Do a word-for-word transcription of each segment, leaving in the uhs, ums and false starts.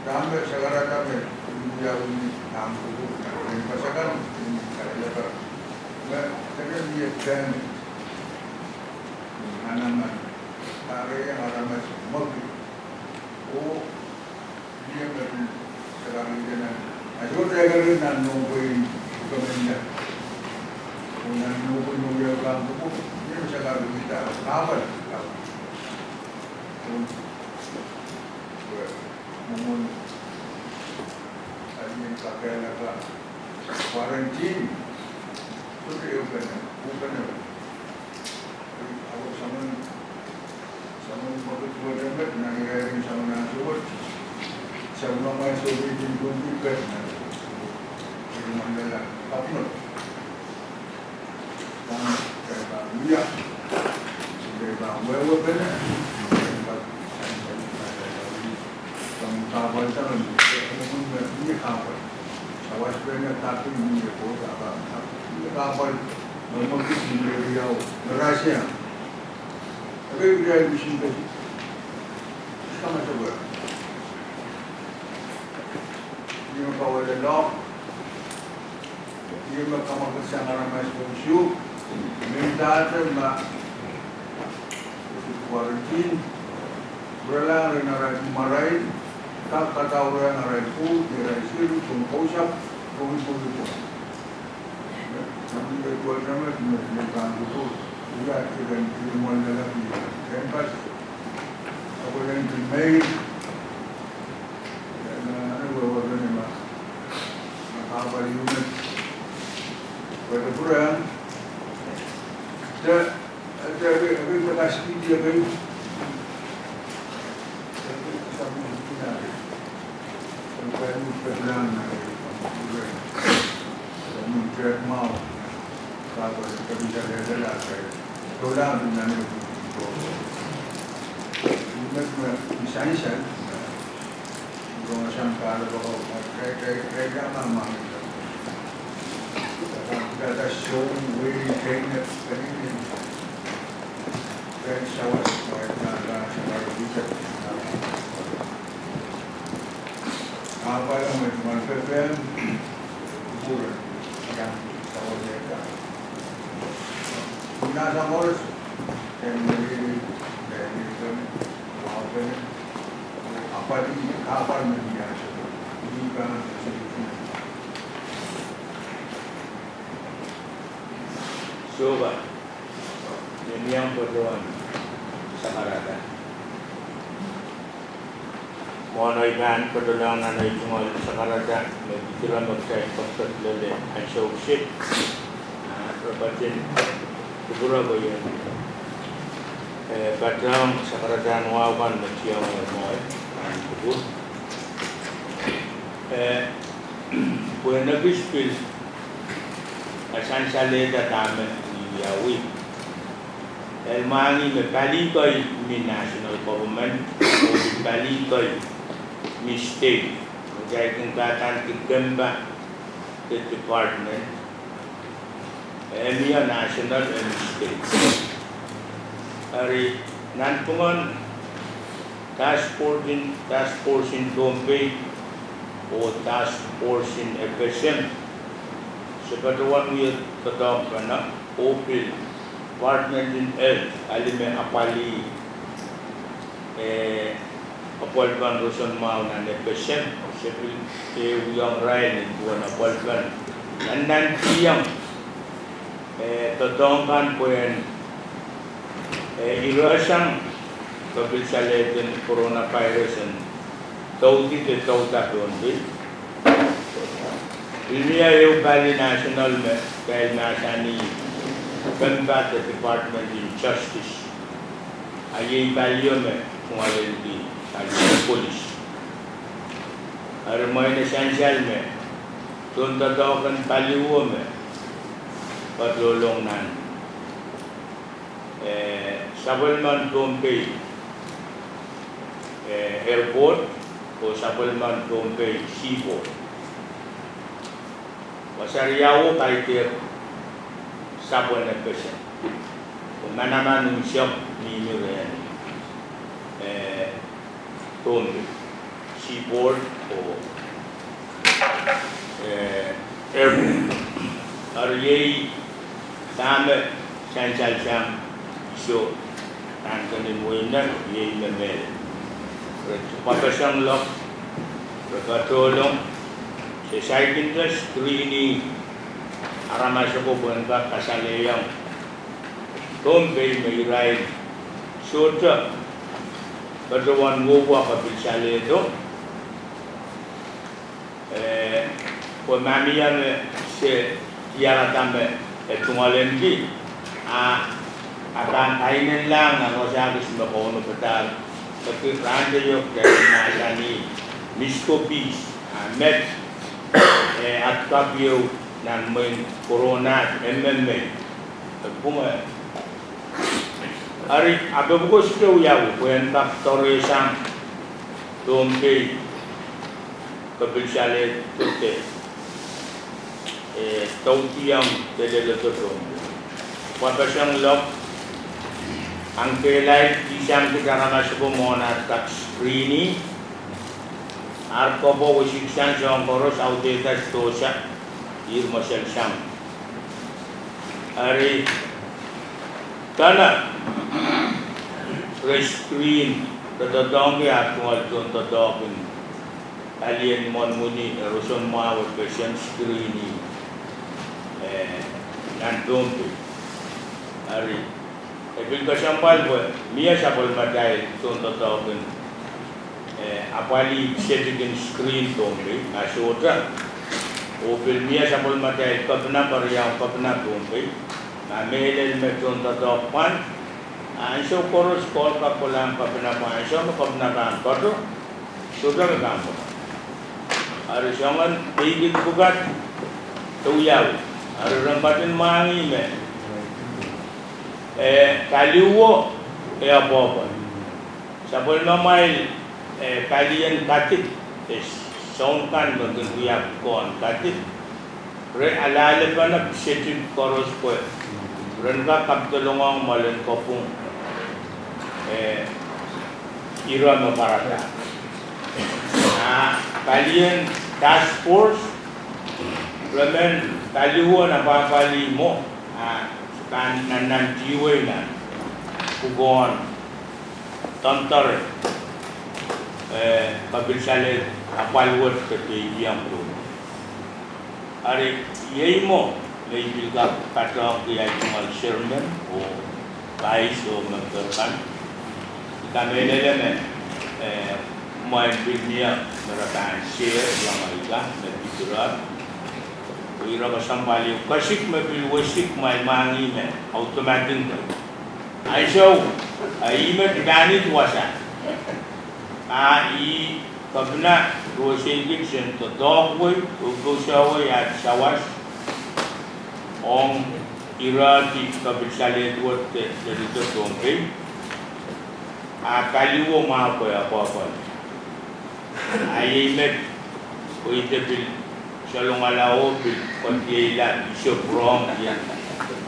Dahme sakarada me wiawi ni ahmw kupwur nan pein pasakan ni kasalehda me sehse mie pehn manaman, kahrehiong aramas mwekid. Oh mie me pil sakarkihda nan, a sohte sakarkihda nan nohn pwihn, kemehla. Oh nan nohn pwihn me wiawi ahmw kupwur, mie me sakarkihda kahpwal, kahpwal. Oh, well, mwomwen, alien kakehlaka, quarantine, sohte ehupene, uhpene. Ahpw soangen, soangen mwekid wet emen, nan irair en soangen ansou wet, soangen mwahu sohte kin pwungki pet nan, eri mandala kapno. Dahme kitail pahn wia, kitail pahn wehwehpene, kitail pahn sansal, kitail pahn wia. Soangen kahpwal, soangen, soangen me mie kahpwal. Sawas pene dahkei mie ko, ah pahn, ah, mie kahpwal, me mwekid, me riau, me rasehng. Ekei kitail mishin kei. Kama sokwe. Mie me kawele lock. Mie me kamwakid sang aramas pohn suh, mendahte ma quarantine, pwuralahng rehn arail marain, kak kadaurehng arail pwuhk, arail seri, pohn kousapw, pohn pwuhk, pohn. Nan mie duwehte met me, me pahn kupwur, ia kiren, kiren mwandala ki, campus, apwal en pil mei, nan, nan wehwehki me, me kahpwal unit. Wehwehki pwurehng, de, de, de, de, de, kasdi, de, de, de, de, Sohpa, me mie patohwan sakarada. Mwohn ei pahn patohlong nan ei tungoal sakarada, me pil ire me kitail patohwan lel ansou kiset. Ah, repetin kupwure koahiek. Eh, patohwan sakaradahn wahu kan me tiong mwohn ei pahn kupwur. Eh, pwe ekis pil kasansalehda dahme ni wiawi. Eri mwahngih me pali kei mi national government, oh pali kei mi state, me kitail kin kadaneki kempa de department, eh, mie national, eh, mie state. Eri nanpwungen task force en, task force en Pohnpei, oh task force en FSM, se patohwan wia doadoahk pene, oh pil Department in Health, alime apwalih, eh, apwalipen roson mwahu nan FSM, se pil, eh, wiahiong irail nin duwen apwalipen. Nan, nan kihong, eh, doadoahk kan pwehn, eh, irehsang kapilsalehden coronavirus en doudi de douda pohn pil. Pil mie ehu pali national me, kitail mahsanih, pempa de Department in Justice. A iei palio me, mwalen di, palio polis. Eri mwein e sansal me, tohndoadoahk en paliwo me, patohlong nan, eh, sapwellimen Pohnpei, eh, airport, oh sapwellimen Pohnpei seaport. Wasa riau kaidehk sapwen FSM. Oh manaman unsek mihmi rehn, eh, Pohnpei seaport oh, eh, airport. Eri iei dahme sansal sang iso nan kenen weiner, iei me mehlel. Re pwapeseng loak, re patohlong, se saikinte screen-i aramas oko pwehn kak kasalehiong Pohnpei me irail sohte patohwan wehwe kapilsalehdo. Eh, pwe ma mie me se diarada me e tungoalenki, a, a pahn kainenlahng nan wasa kis me Kauno padahr, peki rahn teio kitail mahsanih, miskopis, a, met, eh, at kak ieu nan mwehin corona, M M A. E pwung e. Eri, a pepwuko sohte wiawi, pwe en kak doarehsang Pohnpei kapilsalehdo de, eh, doudiong de leledo Pohnpei. Pwapeseng loak, ahng kehlail kihsang kid aramas oko mwohn ar kak screen-i, ar kopwo wisiksang soahng koaros, auditors dohsa, ir mweselsang. Eri, dahme re screen, re doadoahngki ar tungoal tohndoadoahk en palien mwohn wini, eh, roson mwahu FSM screen-i, eh, nan Pohnpei. Eri, e pil kesempwal pwe mie sapwellimatail tohndoadoahk en, eh, apwalih seti kin screen Pohnpei, ma sohte. Oh pil mie sapwellimatail kepina, pariau kepina Pohnpei, ma mehlel me tohndoadoahk pwand, ansou koaros kohl kak kolahng kepina pwe ansou me kepina pahn patoh, sohte me pahn patoh. Eri soangen pein kid pwukat, e wiawi. Eri ren ketin mwahngih me, eh, paliwo, e apwahpwal. Sapwellimamwail, eh, palien kadip, eh, soun kan me kin wia pwukoahn kadip, re alehlepene seti koaros pwe ren kak kapidolongohng mwoalen kopwung, eh, ire me pwarada. A palien task force, re men paliwo en apwahpwalih mwo, a pahn nannantihwei nan pwukoahn doandoare, eh, kapilsalehd apwal wet de peikiong Pohnpei. Eri iei mwo me I pil kak patohngki ahi tungoal chairman oh vice oh member kan. I kamehlele me, eh, mwein pil mie me re pahn share iang ahi ka me pil irair. Oh ire kesempwal ieu, kesik me pil wesik, mwail mwahngih me automatic. Ansou, a ih me I pahn ih wasa, a ih kepina, ruwesei kid sen doadoahkwei, ruwesei wei at sawas ong irair di kapilsalehd wet de leledo Pohnpei, a paliwo mwahu pwe apwahpwal. A iei met, pwe I de pil salongala oh pil kohdieila Bishop Rong ia,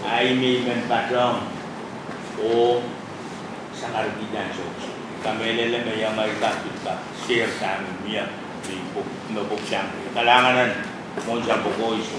a ih me I men patohng oh sakarkihda ansou. I kamehlele me iang ahi ka pil kak share sang mie, me pwuk, me pwuk sang. Kalahngan en mwohn sapwoko iso.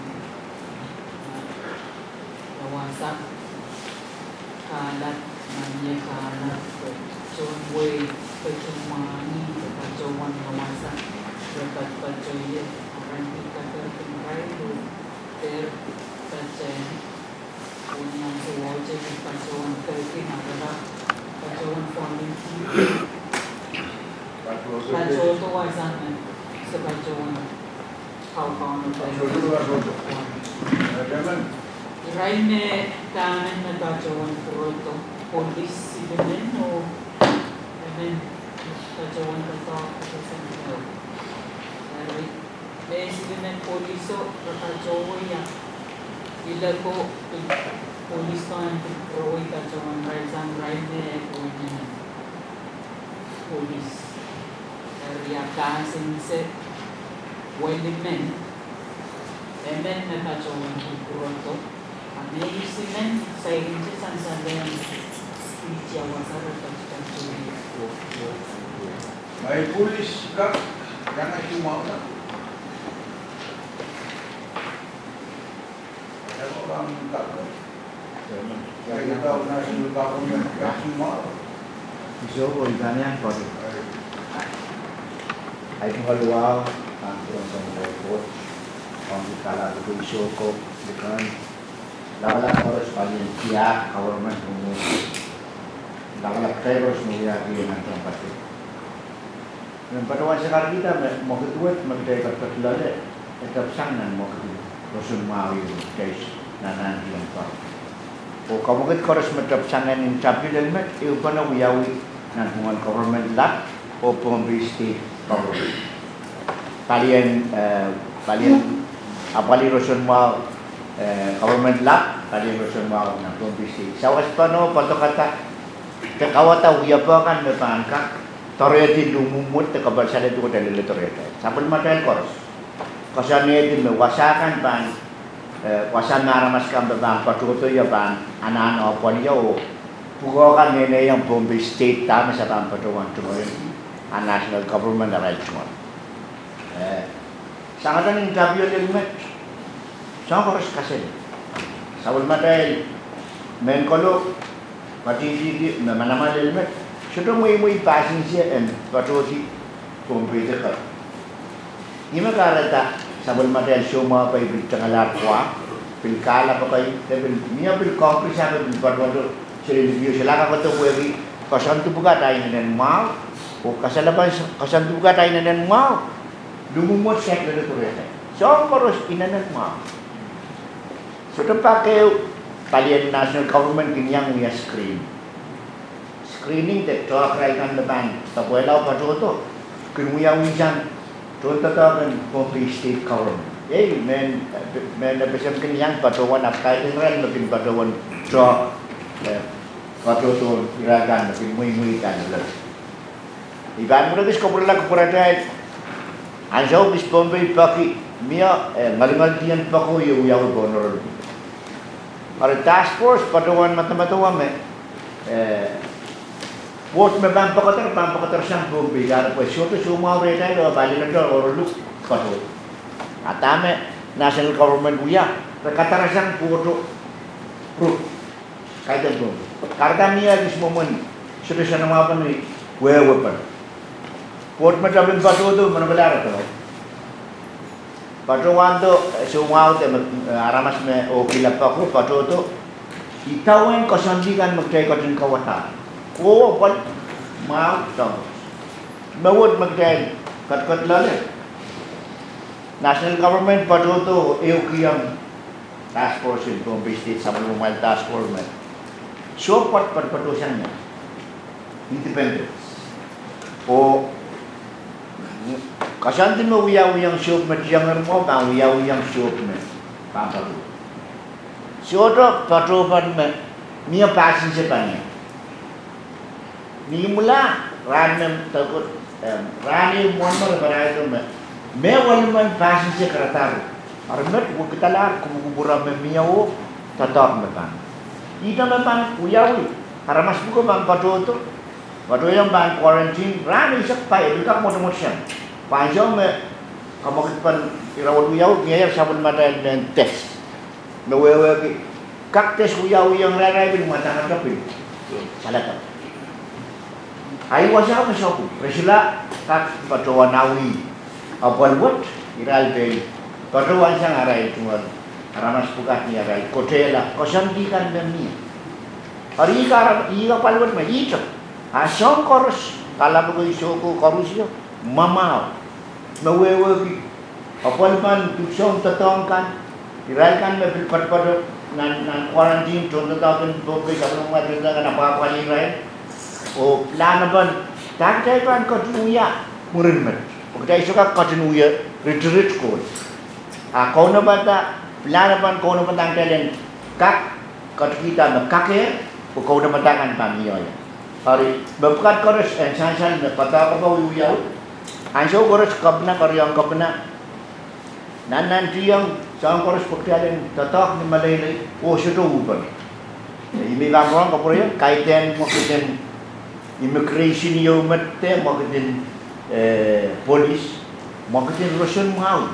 Wasa kahlap, mie kahlap, tohn wehi ketin mwahngih, patohwan wasa, patohwan ie, arail pil kapehr kin irail oh dehr patehng. Oh ni ansou wet, patohwan peki, ma patohwan volunteer, patohwan wasa, se patohwan kaukaun. Irail me dahme patohwan pwurodo, polis, silimen oh emen Patohwan doadoahk kesempwal. Eri, me silimen poliso re patohwan wia. Ileko, polis kan pil rowei patohwan irail sang irail me winen polis. Eri a pasin se welimen. Emen me patohwan kupwurodo. A me silimen saikinte sansalehng itia wasa re patohwan. Mai polis kak, iang a sumwahu. Iang a sumwahu. Iso ko ikan iang kote. Ai tunga luwau, ang tuan tuan report, ang di kala ko iso ko, ikan, lapalap koaros palien tiahk, government rumu, lapalap kitail koaros me wiahki nan tuan patohwan. Mehn patohwan sakarkihda me mwekid wet me kitail patohwan loale, e tepsang nan mwekid roson mwahu ieu kitail nan nan kilang pa. Oh kamwekid koaros me tepsang nan interview lel met, ehu pahn wiawi nan pwungen government lap, oh Pohnpei State government. Palien, eh, palien, apwalih roson mwahu, eh, government lap, palien roson mwahu nan Pohnpei State. Sawas pahn oh padokada, de kauwada wiepe kan me pahn kak, doarehdi lumwumwud de kapal saledu kota lele doarehda. Sapwellimatail koaros. Koasoanehdi me wasa kan pahn, eh, wasa me aramas kan pahn patohdo ie pahn anahne apwalih ie oh pwukoa kan nene iang Pohnpei State dahme se pahn patohwan tungoal a national government arail tungoal. Eh, sangadahr interview lel met, soahng koaros kasale. Sapwellimatail mehn kolo, patihti me manaman lel met, sohte mweimwei pasinse en patohdi Pohnpei deke. Ihme kahrehda sapwellimatail soumwahu pai pil tengalahr koa, pil kahlap ekei, de pil mie pil Congress ah pil patohdo, seli liki oh seli kak koadohng pwehki koasoandi pwukat a inenen mwahu, oh kasalepen koasoandi pwukat a inenen mwahu, lumwumwud saik lele doarehda. Soahng koaros inenen mwahu. Sohte pak ehu, palien national government kin iang wia screen. Screening de doadoahk irail kan me pahn dapwehla patohdo, kin wiawi sang tohndoadoahk en Pohnpei State government. Ei, mehn, mehn FSM kin iang patohwan apwalih irail me kin patohwan doadoahk, eh, patohdo irail kan me kin mweimwei kan lel. I pahn mwurin kis kapwurala kupwuratail, ansou kis Pohnpei peki, mie, eh, ngalingaldi en peki oh wiawi pohn oaralap. Eri task force patohwan medemedewe me, eh, pwoht me pahn poakohda, pahn poakohda sang Pohnpei, eri pwe sohte soumwahu rehtail oh pali lento oaralap patohdo. A dahme national government wia, re kadarasang pwohto, ru. Kaidehn pwung. Kahrehda mie kis mwomwen, sohte soanamwahu pahn wehwe pahn. Pwoht me tapin patohdo, manokelahr doh. Patohwando, eh, soumwahu de me, eh, aramas me oh kila pako, patohdo. Idawehn koasoandi kan me kitail ketin kauwada. Kowe pwal, mwahu, dong. Me wet me kitail, ketiket loale. National government patohdo, ehukiong task force en Pohnpei State, sapwellimamwail task force me. Soh pwat patohdo sang me. Independence. Oh, koasoandi me wiawiong sohp me tiong mwo, pahn wiawiong sohp me. Pahn patohdo. Sohte patohdo pahn me, mie pasinse pahn ie. Ni imwila, rahn me, em, rahn ehu mwohn me re pahn ahi me, me welimen pasinse kahrehda ru. Eri met wekidalahr kupwukupwure me mie oh, doadoahk me pahn. Ihte me pahn wiawi, aramas pwuko pahn patohdo, patohwei pahn quarantine, rahn eisek pahieu, pil kak mwotomwot sang. Pwe ansou me, kamwekid pahn irail wiawi, mie sapwellimatail mehn test. Me wehwehki, kak test wiawiong irail, irail pil mwadangete pil. Salada. Ahi wasa me sohte, re solahr kak patohwan awi. Apwal wet, irail pil patohwan sang arail tungoal. Aramas pwukat ni arail kotehla, koasoandi kan me mie. Eri ih ka, ih ka apwal wet me ihte. A soahng koaros, kalapw ko, iso ko, koarusie, mwamwahu. Me wehwehki, apwal pahn dipwisoun doadoahk kan, irail kan me pil patopato, nan, nan quarantine, tohndoadoahk en Pohnpei, sapwellimamwail tohndoadoahk kan apwahpwalih irail. Oh pilahn pahn, Dahme kitail pahn ketin wia mwurin met? Pwe kitail sohte kak ketin wia ritirit Koht. A kaunopada, pilahn pahn kaunopada kitail en kak ketikihda me kakehr, pwe kaunopada kan pahn mie ie. Eri, mepwukat koaros en sansal me padahk pahn wiwiawi. Ansou koaros kepina, keriaun kepina, nannantiong soahng koaros pwe kitail en doadoahk ni meleilei, oh sohte uhpene. Ih me I pahn rong kapwureiong, kaidehn mwekid en immigration ieu met de mwekid en, eh, polis, mwekid en roson mwahu.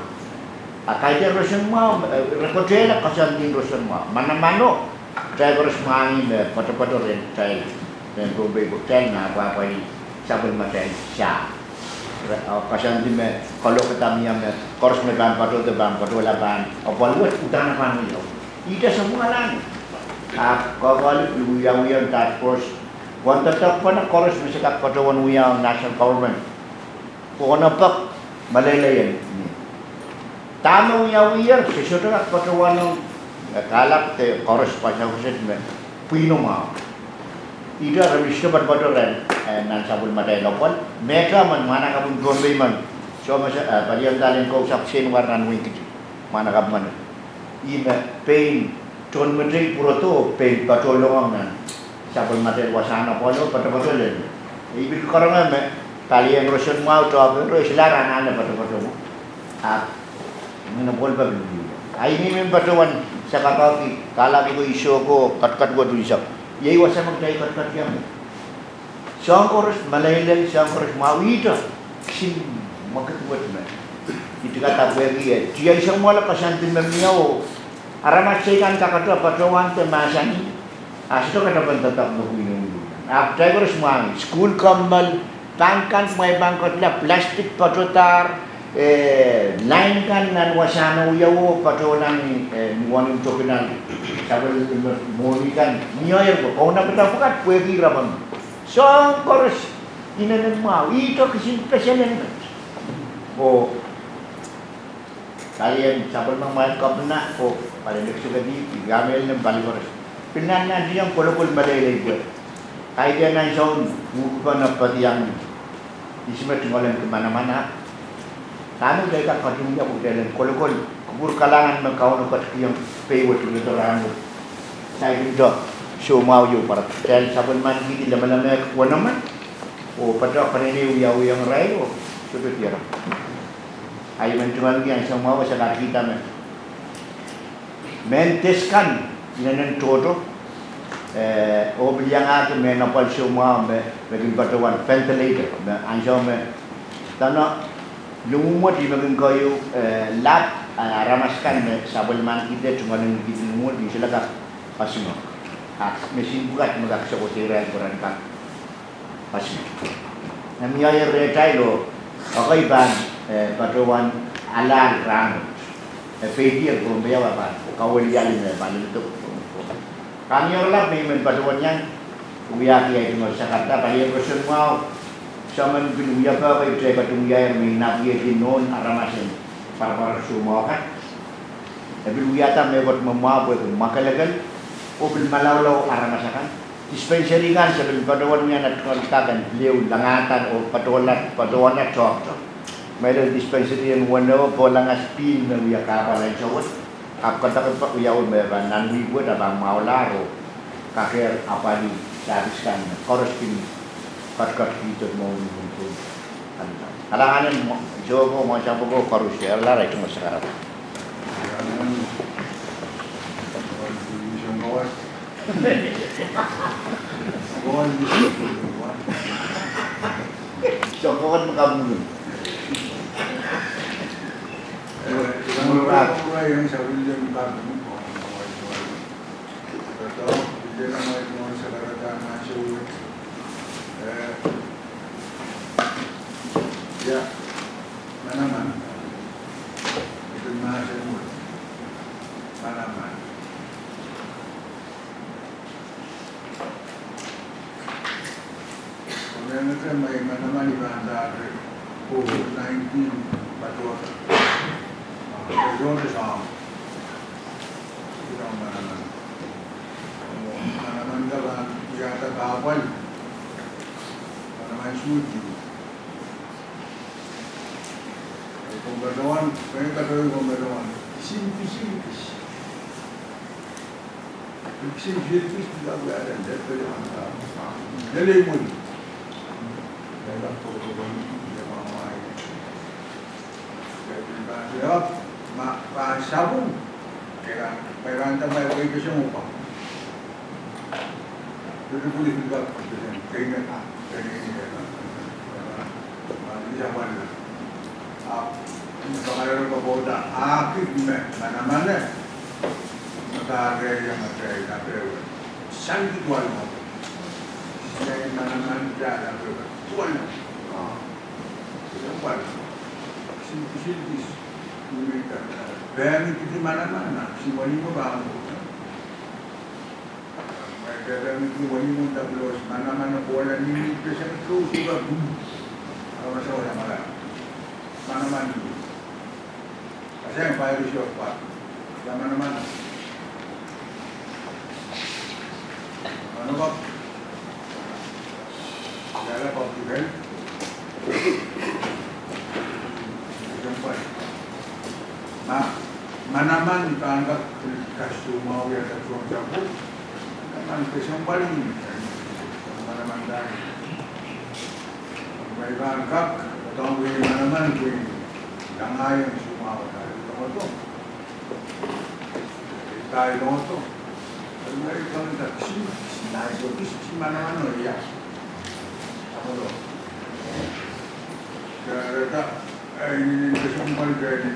A kaidehn roson mwahu, eh, re ketehla koasoandi en roson mwahu. Manamano, kitail koaros mwahngih me poatopoato rehn kitail, rehn Pohnpei pwe kitail me apwahpwalih sapwellimatail sahpw. Re, oh, koasoandi me kalohkada mie me koaros me pahn patohdo pahn patohla pahn apwal wet, udahn pahn wiawi. Ihte samwalahn. A koakoahlip wiawiong task force, pwon doadoahk pahn koaros me se kak patohwan wiawi national government. Pwe onopek meleilei en mie. Dahme wiawier, se sohte kak patohwanohng, eh, kalap de koaros pwasapwasapw me pwihno mwahu. Ihte re mih sohte patopato rehn, eh, nan sapwellimatail apwal. Mehte men mwahnakapw en Pohnpei men, soh me se, eh, palian dahlen kousapw seiloak nan Wein Kiti. Mwahnakapw men. Ih me pein tohnmetei pwurodo, pein patohlong nan sapwellimatail wasahn apwalo, patopato lel. I pil karonge me, palian roson mwahu tohpehro, e solahr anahne patopato mwo. Ahpw, mehn apwal pahn pil mie. Ahi mihmi patohwan sakapwki, kalapw ko, iso ko, ketiket wet unsek. Iei wasa me kitail ketiket ie mwo. Soahng koaros meleilei, soahng koaros mwahu, ihte kisin mwekid wet me I tikada pwehki e tiahk samwala koasoandi me mie oh aramas teikan kakato patohwan de mahsanih, a sohte katapan doadoahk me pwihno. Ahpw kitail koaros mwahngih, sukuhl kommoal, pahn kan mwein pahn ketla, plastic patohdahr, eh, lain kan nan wasahn wiawi patohlahng, eh, ni wahnpoaron tokinal, sapwellime mwohni kan, mie ie pwe kaunopada pwukat pwehki rapeng. Soahng koaros inenen mwahu, ihte kisin peselen met. Oh, palian sapwellimamwail kepina, oh, palian executive, I kamehlele pali koaros. Pil nannantiong kolokol meleilei pwe kaidehn ansoun uhkupene padiang ni. Ihs me tungoal en kin manaman ahpw dahme kitail kak ketin wia pwe kitail en kolokol kupwur kalahngan me Kauno ketikihong pei wet, wet rahn wet. Kitail kin doh soumwahu ieu pwarada. Kitail sapwellimanikihdi lamalam me wenewenen, oh patohwan peneinei wiawiong irail oh sohte diarepe. Ahi men tungoal ki ansou mwahu, se katikihda me mehn desk kan inenen tohto, eh, oh pil iangahki mehn apwal soumwahu me, me kin patohwan ventilator, me ansou me dene lumwumwet ih me kin keieu, eh, lap, eh, aramas kan me sapwellimanikihda tungoal en likih ni mwuhr, ni solahr kak esingek. Ah, mesin pwukat me kak sewese irail pwe ren kak esingek. Nan mie ie rehtail oh, ekei pahn, eh, patohwan alal rahnwet. E peidier Pohnpei, e pahn kaweliali me pahn leledo. Kamiong lap me I men patohwan iang wiahki ahi tungoal sakarada, palian roson mwahu, soangen pil wiepe kei kitail ketin wiahier me I napwehdi nohn aramas en parapar soumwahu kan. E pil wiahda mehkot me mwahu pwehki mwakelekel, oh pil malaulau aramas akan. Dispensary kan se pil patohwan wiahda tungoal kak en pil ehu langada oh patohla, patohla toahkte. Mehlel dispensary en weneu, Polangas pil me wia kahpwal ansou wet. Ahpw kadakedo wiawi me pahn nan wihk wet a pahn mwahulahr oh kakehr apwalih service kan me koaros kin ketiket mwohni pwon. Kalahngan en mwo-, soko, mwohn sapwko koaros, e lahr ahi tungoal sakarada. Ia, manaman. Eden mahsen wet. Manaman. Komw ese me manaman I pahn ndahte COVID nineteen patohda. Sohte soang. Ih manaman. Manaman ka pahn wiahda kahpwal. Manaman Suwed. Komw patohwan, patohwan, komw patohwan. Kisin pisilkis. Kisin pisilkis, pil kak wiahda, patohwan. Lelei mwo. Lelei mwo. Pahn sapwung, pahn sapwung, pahn sapwung. Ahpw, ni pahn ire koapohda, ahki me manaman e, me kahrehda manaman e, sang ki duwalong. Sang manaman e, duwalong. Duwalong. Kisin pisilkis. Ni me ih pahn pehmiki manaman, ahpw kisin wenihmwo pahn kohla. Pehmiki wenihmwo, dapilos, manaman e kohla, ni me ih pahn sang ki duwalong. Ahpw manaman e. Manaman e. Sang pahn ire sohte pahn. Manaman e. Manaman e. Ia, ia, pahn pil. Ma, manaman pahn kak kasumau ia da tuang sapu. Manaman kesempwal ni. Manaman da. Mai pahn kak, tong wini manaman wini. Tang ahi en sumau da. Tong tong. Ih pahn tong tong. Eri pahn kak kisin, kisin ahi, so kisin manaman o ia. Ahpw lo. Kahrehda, eh, ni, ni, ni, kesempwal ni.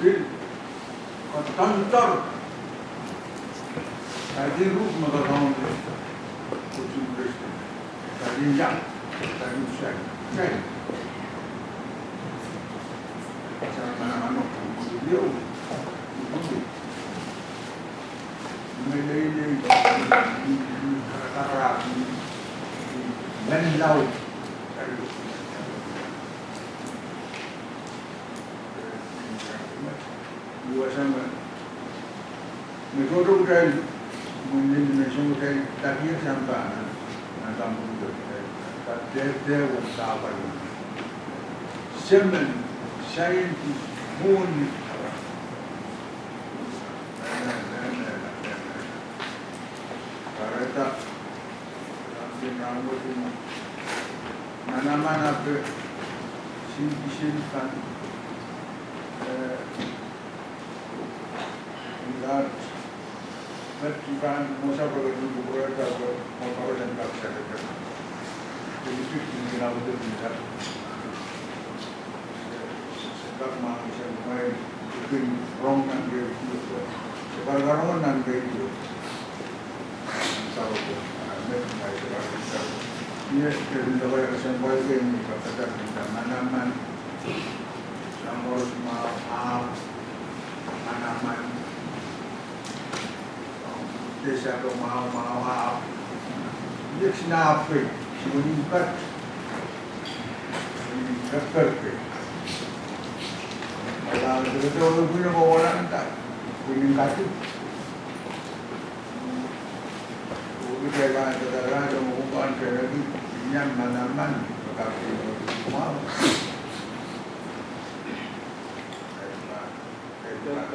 Pil. Kak tangtar. Kaidehn ruh me kak kaun. Koasoia president. Kaidehn ia. Kaidehn sang. Sang. Sang manaman o. Ia. Ia. Meleilei. Karakarahk. Menlau. Ih wasa me, me tohto kitail, me, me, me sohte kitail tapier sampah nan, nan tamanda kitail. Kitail, kitail, kitail wasa pali. Semen, scientist, mwohni. Kahrehda. Manaman ahpw, kisin, kisin kan, eh, ni kan, met kan, mwohsa pwelekun kupwurehda, mwohsa pwelekun kak sehse. Kisin, kisin kan, eh, Sehse kak mwahu sang, kumwail kin rong nan radio. Se pahn karonge nan radio. Saro ko, ah, met kumwail se pahn radio. Ie, kitail pahn kesempwal kin kapatapan manaman. Sang koaros mwahu, ah, manaman. Te sehse mwahu, mwahu, ah. Ie, kisin ahpw, kisin wenihmw kat. Wenihmw kat, kat. Ala, te, te, te, pwihn e kohla nan tai. Pwihn en kati. Pwihn en kati, te, te, te, te, mwo kan kehdi, ia manaman, kat, mwahu.